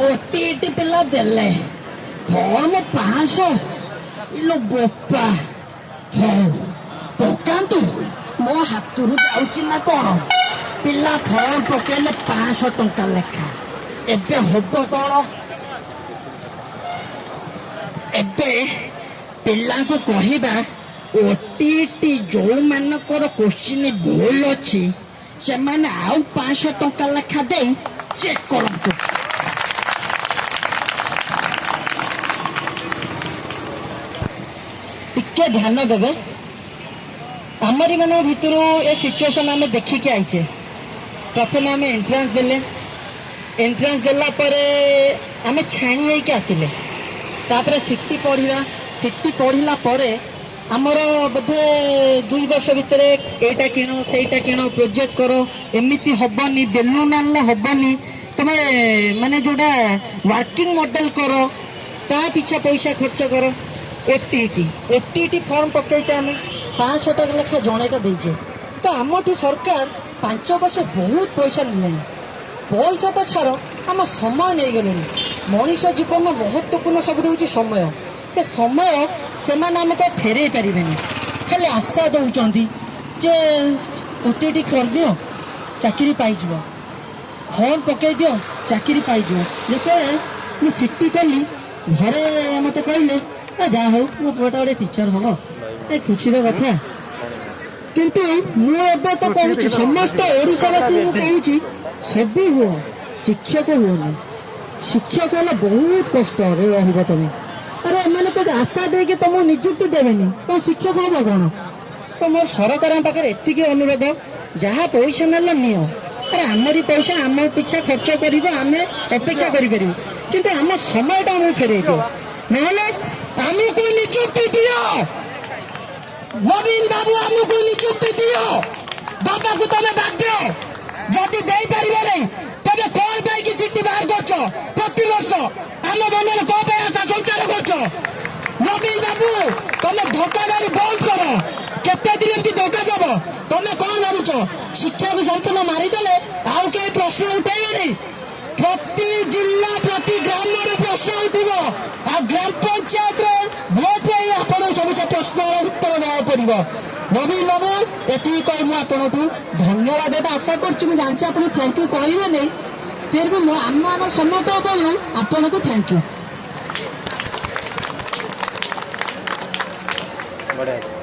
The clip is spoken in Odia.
ଓଟିଇଟି ପିଲା ଦେଲେ ଫର୍ମ 500। ଇଲୋ ବୋପା, ହଉ ପକାନ୍ତୁ, ମୋ ହାତରୁ ଯାଉଛି ନା କଣ? ପିଲା ଫର୍ମ ପକେଇଲେ 500 ଟଙ୍କା ଲେଖା। ଏବେ ହବ କଣ? ଏବେ ପିଲାଙ୍କୁ କହିବା, ଓଟିଇଟି ଯୋଉମାନଙ୍କର କୋଶ୍ଚିନ୍ ଭୁଲ ଅଛି ସେମାନେ ଆଉ 500 ଟଙ୍କା ଲେଖା ଦେଇ ଚେକ୍ କରନ୍ତୁ। ଟିକେ ଧ୍ୟାନ ଦେବେ, ଆମରି ମାନଙ୍କ ଭିତରୁ ଏ ସିଚୁଏସନ ଆମେ ଦେଖିକି ଆଇଛେ। ପ୍ରଥମେ ଆମେ ଏଣ୍ଟ୍ରାନ୍ସ ଦେଲେ, ଏଣ୍ଟ୍ରାନ୍ସ ଦେଲା ପରେ ଆମେ ଛାଣି ହେଇକି ଆସିଲେ। ତାପରେ ସିଟି ପଢିବା, ସିଟି ପଢିଲା ପରେ ଆମର ବୋଧେ 2 ବର୍ଷ ଭିତରେ ଏଇଟା କିଣ ସେଇଟା କିଣ, ପ୍ରୋଜେକ୍ଟ କର, ଏମିତି ହବନି, ବେଲୁନ ଆଣିଲେ ହବନି, ତମେ ମାନେ ଯୋଉଟା ୱାର୍କିଂ ମଡେଲ କର ତା ପିଛା ପଇସା ଖର୍ଚ୍ଚ କର। ଓଟିଇଟି ଫର୍ମ ପକେଇଛେ ଆମେ, 500 ଟଙ୍କା ଲେଖା ଜଣେକା ଦେଇଛେ। ତ ଆମଠୁ ସରକାର 5 ବର୍ଷ ବହୁତ ପଇସା ନେଲେଣି। ପଇସା ତ ଛାଡ଼, ଆମ ସମୟ ନେଇଗଲେଣି। ମଣିଷ ଜୀବନ ମହତ୍ୱପୂର୍ଣ୍ଣ ସବୁଠୁ ହେଉଛି ସମୟ। ସେ ସମୟ ସେମାନେ ଆମକୁ ଆଉ ଫେରେଇ ପାରିବେନି। ଖାଲି ଆଶା ଦଉଛନ୍ତି ଯେ ଓଟିଇଟି କରିଦିଅ ଚାକିରି ପାଇଯିବ, ଫର୍ମ ପକେଇ ଦିଅ ଚାକିରି ପାଇଯିବ। ଯେତେବେଳେ ମୁଁ ସିଟି କଲି, ଘରେ ମତେ କହିଲେ ଯାହା ହଉ ମୋ ପୁଅଟା ଗୋଟେ ଟିଚର ହବ, ଏ ଖୁସିର କଥା। କିନ୍ତୁ ମୁଁ ଏବେ ତ କହୁଛି ସମସ୍ତ ଓଡ଼ିଶାବାସୀଙ୍କୁ କହୁଛି, ସବୁ ହୁଅ, ଶିକ୍ଷକ ହୁଅନି। ଶିକ୍ଷକ ହେଲେ ବହୁତ କଷ୍ଟରେ ରହିବ ତମେ। ଆରେ ଏମାନେ ତ ଆଶା ଦେଇକି ତମକୁ ନିଯୁକ୍ତି ଦେବେନି, ତମ ଶିକ୍ଷକ ହବ କଣ? ତ ମୋର ସରକାରଙ୍କ ପାଖରେ ଏତିକି ଅନୁରୋଧ, ଯାହା ପଇସା ନେଲ ନିଅ, ଆରେ ଆମରି ପଇସା ଆମ ପିଛା ଖର୍ଚ୍ଚ କରିବ, ଆମେ ଅପେକ୍ଷା କରିପାରିବୁ, କିନ୍ତୁ ଆମ ସମୟଟା ଆମକୁ ଫେରେଇ ଦିଅ, ନହେଲେ ଆମକୁ ନିଯୁକ୍ତି ଦିଅ। ନବୀନ ବାବୁ ଆମକୁ ନିଯୁକ୍ତି ଦିଅ, ଦବାକୁ ତମେ ବାଧ୍ୟ। ଯଦି ଦେଇପାରିବ ନାହିଁ ତେବେ କଣ ପାଇକି ସିଟି ବାହାର କରୁଛ? ପ୍ରତିବର୍ଷ ଆମ ମନରେ କଣ ପାଇଁ ଆଶା ସଞ୍ଚାର କରୁଛ? ନବୀନ ବାବୁ ତମେ ଧୋକାଦାରି ବନ୍ଦ କର। କେତେ ଦିନ ଏମିତି ଧୋକା ଦବ? ତମେ କଣ ଭାବୁଛ ଶିକ୍ଷାକୁ ସମ୍ପୂର୍ଣ୍ଣ ମାରିଦେଲେ ଆଉ କେହି ପ୍ରଶ୍ନ ଉଠେଇବେନି? ପ୍ରତି ଜିଲ୍ଲା ପ୍ରତି ଗ୍ରାମରେ ପ୍ରଶ୍ନ ଉଠିବ, ଆଉ ଗ୍ରାମ ପଞ୍ଚାୟତରେ ଭୋଟ ହେଇ ଆପଣଙ୍କୁ ସବୁ ସେ ପ୍ରଶ୍ନର ଉତ୍ତର ଦେବାକୁ ପଡିବ। ନବୀନ ବାବୁ ଏତିକି କହି ମୁଁ ଆପଣଙ୍କଠୁ ଧନ୍ୟବାଦ ଦେବା ଆଶା କରୁଛି। ମୁଁ ଜାଣିଛି ଆପଣ thank you କହିବେନି, ଫିର ବି ମୁଁ ଆମ ସମସ୍ତ କହିବୁ ଆପଣଙ୍କୁ thank you. ବଢ଼ିଆ।